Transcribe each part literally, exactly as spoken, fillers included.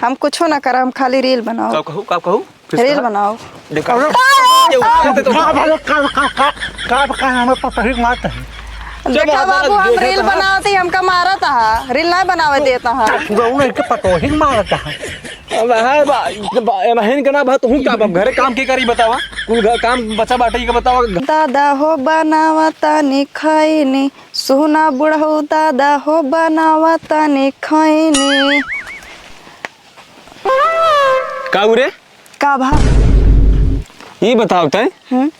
हम कुछो ना करब, हम खाली रील बनाओ। का कहू, का कहू? फिर रील बनाओ। देखा? अरे, ये उठाते तो का, का, का, का, का, का, का, हमें पता ही मारता है। देखा चलो, बाबू, हम देखा रील था। बनावत ही, हमका मारत हा, रील ना बनावे देता हा। तू नहीं के पतोही मारता है। अब है बा, बा, एनहिन के ना बा, तू का बा, घरे काम के करी बतावा? कुल घर काम बचा बाटे के बतावा। दादा हो बनावा तानी खैनी, सुना बुढ़ऊ दादा हो बनावा तानी खैनी। का रे? का भा? ई बताओ तै, हम्म?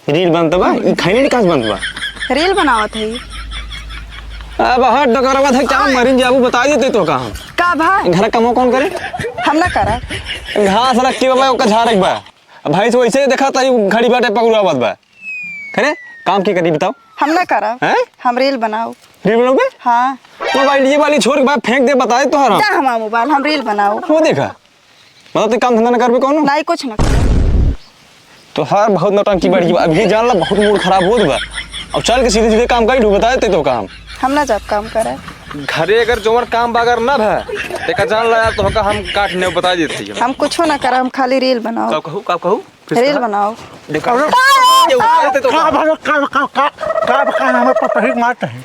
रील बनत बा? ई खैनी कहाँ से बनत बा? रील बनावत है। अब हट डकरवा थे, क्या हाँ। मरिन जाबू, बता देते तो का हम। का भा? घर का कमो कौन करे? हम ना करा। घास रख के बा, ओका झाड़क बा। अब भाई से वैसे ही देखा तारी घड़ी बाटे पकड़ावत बा। करे काम के करी बताओ। हम ना करब। हैं? हम रील बनाओ। रील बनाओगे? हाँ। मोबाइल ये वाली छोड़ के भाई फेंक दे, बताए तोहरा। जा हमारा मोबाइल, हम रील बनाओ। वो देखा, मतलब तू काम धंधा ना करबे कौनो? नहीं, कुछ ना करब। तोहार बहुत नौटंकी बढ़ी बा। अभी जान ला बहुत मूड खराब होत बा। अब चल के सीधे सीधे काम करी, बताए ते तो काम। हम ना जाब काम करे। घरे अगर जौन काम बा अगर ना भा, तेका जान ला यार, तोहका हम काट ने बता देते हैं। हम कुछो ना करब, हम खाली रील बनाओ। का कहू, का कहू? रील बनाओ। देखा? अरे, ये उठाते तो का का? भला का, का, का, का, का हमें पता ही मारता है।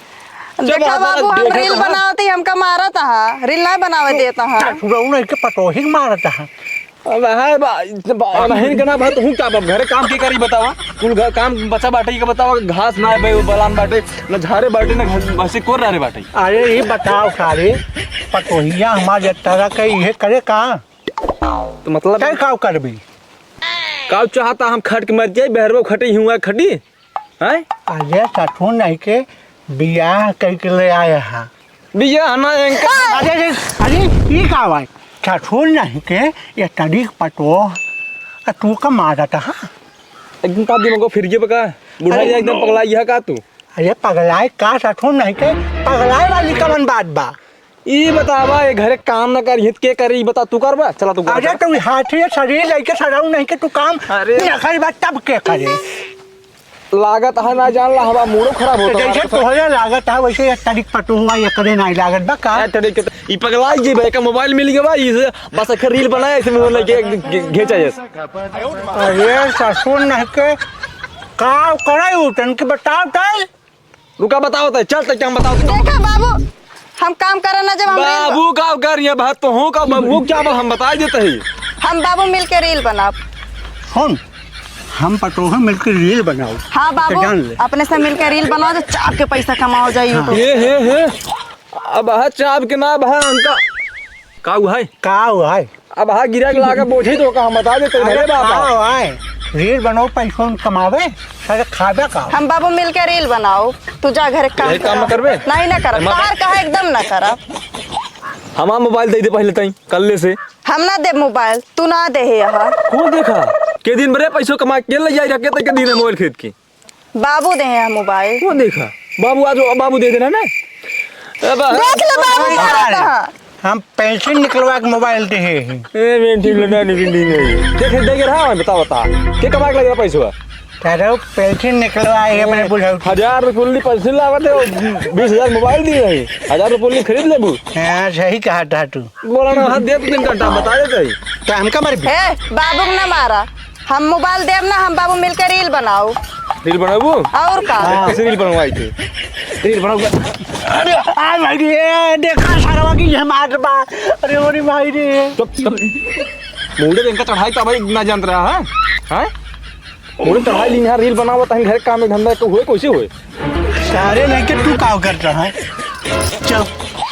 देखा बाबू, हम रील बनावत ही, हमका मारत हा, रील ना बनावे देता हा। सुरऊ नहीं के पतोही मारता है। अब है बा, बा, बहिन के ना बा, तू का बा, घरे काम के करी बतावा? कुल घर काम बचा बाटे के बतावा, घास ना बे, बलान बाटे, ना झारे बाटे, ना घर, बस एक कोर रहे बाटे। अरे ये बताओ सारे, पतोहिया हमारे तरह के ये करे का? तो मतलब तै का करबी? का चाहता हम खट के मर जाई, बहरवा खटी, हुआ खटी, हैं? अरे ससुर नहीं के बियाह करके ले आया है। बियाह ना इनका। अरे, अरे, अरे, ई का बात? ससुर नहीं के ये तरीक पतो, आ तू का मारत हा? एकदम का दिमाग फिर गया बका? बुढ़ा अरे, एकदम पगला गया का तू? अरे पगलाई का ससुर नहीं के, पगलाई वाली कवन बात बा? ई बतावा, ए घरे काम न करी, हित के करी, ई बता, तू करबा? चला, तू अरे, तू हाथी शरीर लइके सराऊ नहीं के, तू काम अरे। न करी बा, तब के करे? लागत है ना, जान ला, हमारा मूडो खराब होता जैसे है। तोहरे लागत है, वैसे एक तारीख पटुआ, ये करे नहीं लागत बा का? ए, तारीख के त-, ई पगला जी बा, एक मोबाइल मिल गया बा, इसे बस एक रील बनाए, इसे में लेके घे-, घे-, घे चाहिए। अरे, ससुर नहीं के, का करे उ, तन के बताओ तल? रुका, बताओ तो, चल तो, क्या बताओ तो? देखा बाबू, हम काम करे ना जब हम रील बाबू का कर ये बात तो हो का बाबू, क्या बात हम बताई देते हैं। हम बाबू मिल के रील बनाब। सुन, हम पतोह मिल के रील बनाओ। हाँ बाबू, तो जान ले। अपने से मिल के रील बनाओ तो चाप के पैसा कमाओ जाइए हाँ। तो। ये है, है। अब है चाप के ना, अब है अंका। का हुआ है? का हुआ है? अब हाँ गिरा के लाके बोझी तो का हम बता देते हैं, अरे अरे बाबा। का हुआ है? रील बनाओ, पैसों कमावे, सारे खाबे का? हम बाबू मिल के रील बनाओ, तू जा घर काम यही काम करा। करबे? नहीं ना करब, एमा- तार कहा एकदम ना करब। हमार मोबाइल दे दे पहले तई, कल्ले से। हम ना दे मोबाइल, तू ना दे है यहाँ। कौन देखा? के दिन बरे पैसों कमा के ले जाई रखे तई के दिन मोबाइल खरीद के। बाबू दे हैं मोबाइल। वो देखा, बाबू आज वो बाबू दे देना ना। ए बा- देख ले बाबू अरे, मारत है। हम पेंसिल निकलवा के मोबाइल दे हैं। ए, पेंसिल लगा नहीं, नहीं, नहीं। देख, देख रहा है, बता, बता। के कमा के लगे पैसवा? अरे, वो पेंसिल निकलवा है अपने बुढ़ऊ। हजार रुपये पेंसिल लावत है, बीस हजार मोबाइल दी रही। हजार रुपये खरीद लेबू। हाँ, सही कहा था तू। बोला ना, हाथ दे, तू तीन घंटा बता देते ही। तो हमका मार ए, बाबू के ना मारा। हम मोबाइल देब ना, हम बाबू मिलके रील बनाओ। रील बनाबू? और का? हाँ। कैसे रील बनवाई थे? रील बनाओ। अरे, आ भाई रे, देखा सरवा की ये मार बा। अरे, ओरी भाई रे। चुप, चुप। मूड़े पे इनका चढ़ाई तो भाई ना जानत रहा है? हैं? मूड़े चढ़ाई ली यहाँ रील बनावत है, घर काम धंधा तो हुए, कैसे हुए? सारे नहीं के तू का करत रहा है? चल।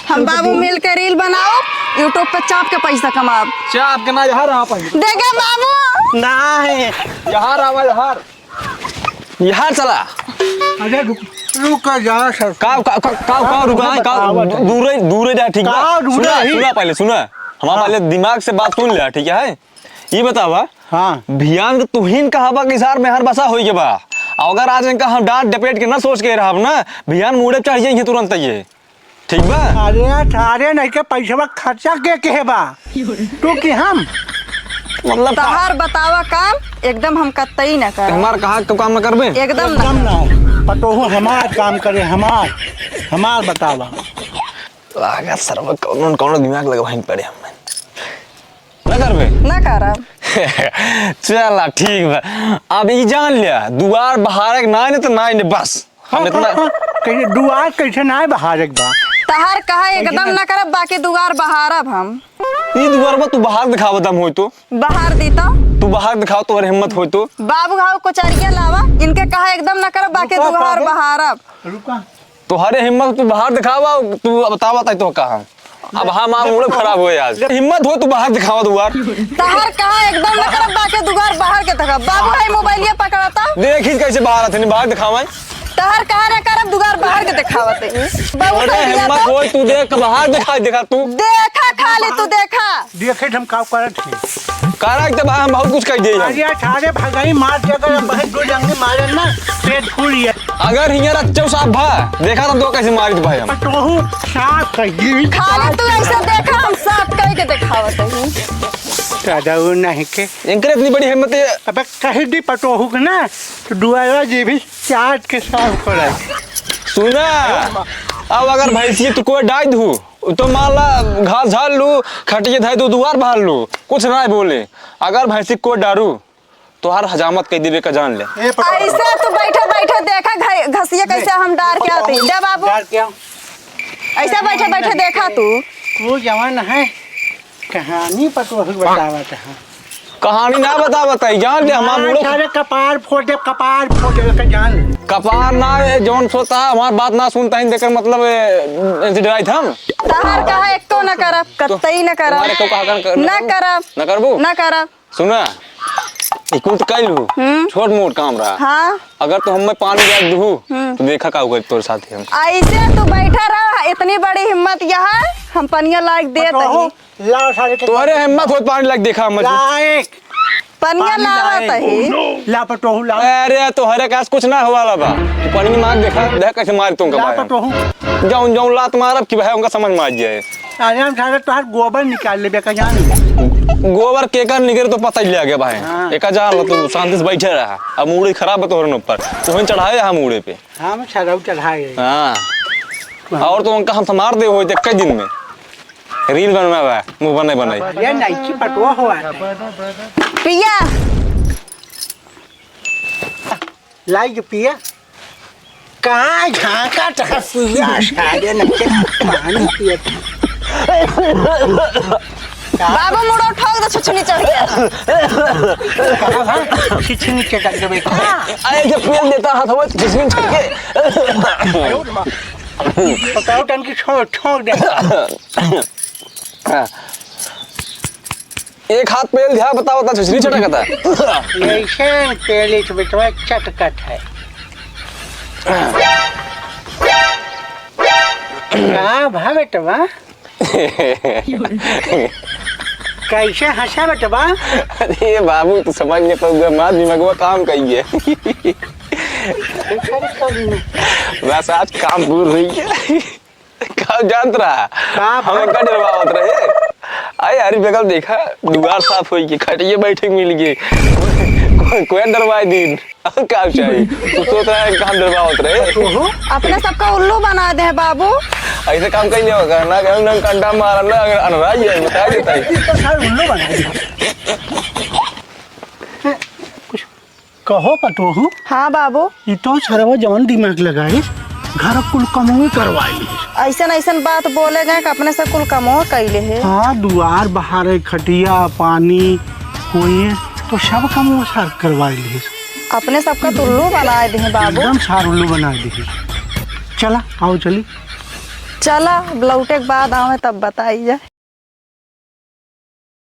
हम बाबू मिल के रील बनाओ, YouTube पे चाप के पैसा कमाब। चाप के ना, यहाँ रहा पहले। देखे बाबू। ना है। यहाँ रहा, यहाँ। यहाँ चला। अरे रुक, रुक जा सर। का, का, का, का, का रुका है? का बताओ, बताओ। दूरे, दूरे जा, ठीक बा? का दूरे सुना, ही? सुना पहले, सुना। हमारा हाँ। पहले दिमाग से बात सुन ले, ठीक है? ई बतावा, हाँ। भियान के तुहिन कहा बा कि सार मेहर बसा होई के बा। अगर आज इनका हम डांट डपेट के ना सोच के रहब ना, भियान मूड़े चढ़ जाइए तुरंत ये। ठीक बा? अरे, थारे नहीं के पैसवा खर्चा के, के बा? तू कि हम? मतलब का? तहार बतावा काम, एकदम हम कतई ना कर। हमार कहा तो काम ना करबे? एकदम ना। एकदम ना। पतोहू हमार काम करे, हमार, हमार बतावा। लागत सरवा कौनो न कौनो दिमाग लगवाइन पड़े हमें। करब। चला, ठीक बा। अब ई जान लिया, दुआर बहारे के नाई ने तो नाई ने, बस। हम इतना कहिए, दुआर कैसे नाई बहारे के बा? तहार कहा एकदम ना करब, बाकी दुआर बहारब हम। ई दुआर बा, तू बहार दिखावा दम होई तो। बहार दी तो। तू बहार दिखावा, तोहरे हिम्मत होई तो। बाबू घाव कोचरिया लावा, इनके कहा एकदम ना करब, बाकी रुका, दुआर रुका। बहारब। रुका। तोहरे हिम्मत, तू बहार दिखावा, तू बतावा ताई तो कहा। अब हमार मूड खराब होए आज। हिम्मत हो तू बहार दिखावा दुआर। तहार कहा एकदम न करब, बाकी दुआर बहार के देखा। बाबू है मोबाइलिया पकड़ाता। देखी कैसे बहार आते नहीं, बहार दिखावा। तहार कहा न करब, दुआर बहार के दिखावत है। बाबू अरे साइडिया हिम्मत तो। हो तू देख, बहार दिखा, दिखा तू। देखा खाली तू देखा। देखे हम का करत है। कारा के तो बहार हम बहुत कुछ कह दिए हम। अरे अठारह भगाई मार के अगर हम बहुत दो जंगली मारे ना, पेट फूल ये। अगर हियाँ रख चौ साफ भा, देखा तो दो कैसे मारित भाई हम। पटोहू साफ कही। खाली तू ऐसे देखा, हम साफ कह के दिखावत हई। दादा वो नहीं के। इनकर इतनी बड़ी हिम्मत है। अबे कही दी पटोहू के ना, तो दुआरा जी भी चाट के साफ करे। सुना, अब अगर भैंसी तू कोई डाल दू, तो मान ला घास झाड़ लू, खटिए धाई दू, दुआर बहार लू, कुछ ना बोले। अगर भैंसी कोई डारू, तोहार हजामत कह देबे का जान ले। ए, पकड़। ऐसे तू बैठे बैठे देखा घ-, घसिया कैसे हम डार के आते हैं। दे बाबू। डार के आओ। ऐसे बैठे बैठे देखा तू। तू जवान है, कहानी पटोहू बतावत है। कहानी ना बतावत है, जान ले हमार हाँ, मूड़ो। सारे कपार फोड़ दे, कपार फोड़ दे, का जान ले। कपार ना है, जौन सोता है, हमार बात ना सुनता है, देकर मतलब, ए, ऐसे डराई था हम। तहार कहा एको न करब, कत्तई न करब। तुम्हारे को कहा कर, कर, न करब। न करबू? न करब। सुना, ई कुल तो कइल हूँ, हम्म। छोट मोट काम रहा। हाँ। अगर तो हमें पानी लाग दू, हम्म। तो देखा का होगा तोर साथ ही हम। ऐसे तू बैठा रहा, इतनी बड़ी हिम्मत यहाँ, हम पनिया लाग देत पटोहू, ही। लाओ सारे के तोहरे हिम्मत होत पानी लाग देखा हम। लाइक। पनिया पानी लावत लाइक। ही। ला पटोहू लाओ। अरे तोहरे कास कुछ ना होवाला बा। तू पानी मार देखा, देख कैसे मार तुमका ला भाई हम। पटोहू। जौन जौन लात मारब कि भाई उनका समझ में आ जाए। अरे हम सारे तोहार गोबर निकाल लेबे का जान। गोबर केकर निकले तो पता ही लगे भाई। हाँ। एका जान लो तू शांति से बैठे रहा। अब मूड ही खराब है तोहरे ऊपर। तोहन चढ़ाए हम मूड़े पे। हम छरऊ चढ़ाए। हाँ। हाँ। और तो उनका हम संभार दे होई ते कई दिन में। रील बनवा बा, मुंह बनाई बनाई। ये नइकी पटवा हुआ है। पिया। लाई जो पिया। कहाँ झांका था पिया, सारे नइकी पानी पिया। बाबू मुड़ो ठोक दे, छुछुनी चढ़ गया। कहाँ भाई? छुछुनी चढ़ गया बेटा। अरे जब पेल देता हाथ में, छुछुनी चढ़ के। बताओ टन की छोड़, छोड़ दे। हाँ। एक हाथ पेल दिया, बताओ, बता, छुछुनी चटकता। ऐसे पेल इस बेटवा चटकत है। का भा बेटवा? कैसे हंसा बेटवा? अरे बाबू, तू समझ नहीं पाऊंगा, मार दिमागवा काम कहिए। बस आज काम पूर हुई है। का जानत रहा? का हम भाई? का डरवावत रहे? अरे, अरे, बगल देखा, दुआर साफ होई के, खटिए बैठे मिल गए। कोई, कोई डरवाए दिन। अब का चाहिए? तू सोच रहा है, हम डरवावत रहे? ओहो। अपने सबका उल्लू बना दे बाबू। ऐसे काम कहीं नहीं होगा, ना, ना, ना, कंडा मारा, ना, अगर अनराई है, बता देता है। ये तो सारे उल्लू बना दे। कुछ कहो पटोहू। हाँ बाबू। ई तो सरवा जवन दिमाग लगाई, घर कुल कमवे करवाई। ऐसन ऐसन बात बोले गए कि अपने से कुल कमवा कैले है। हाँ, दुआर बहारे, खटिया, पानी, कोई तो सब कमवा सार करवाई ली। अपने सबका तो उल्लू बनाए दे बाबू। एकदम सार उल्लू बनाए दे। चला, आओ चली। चला, अब लौटे के बाद आवे तब बताई जाए।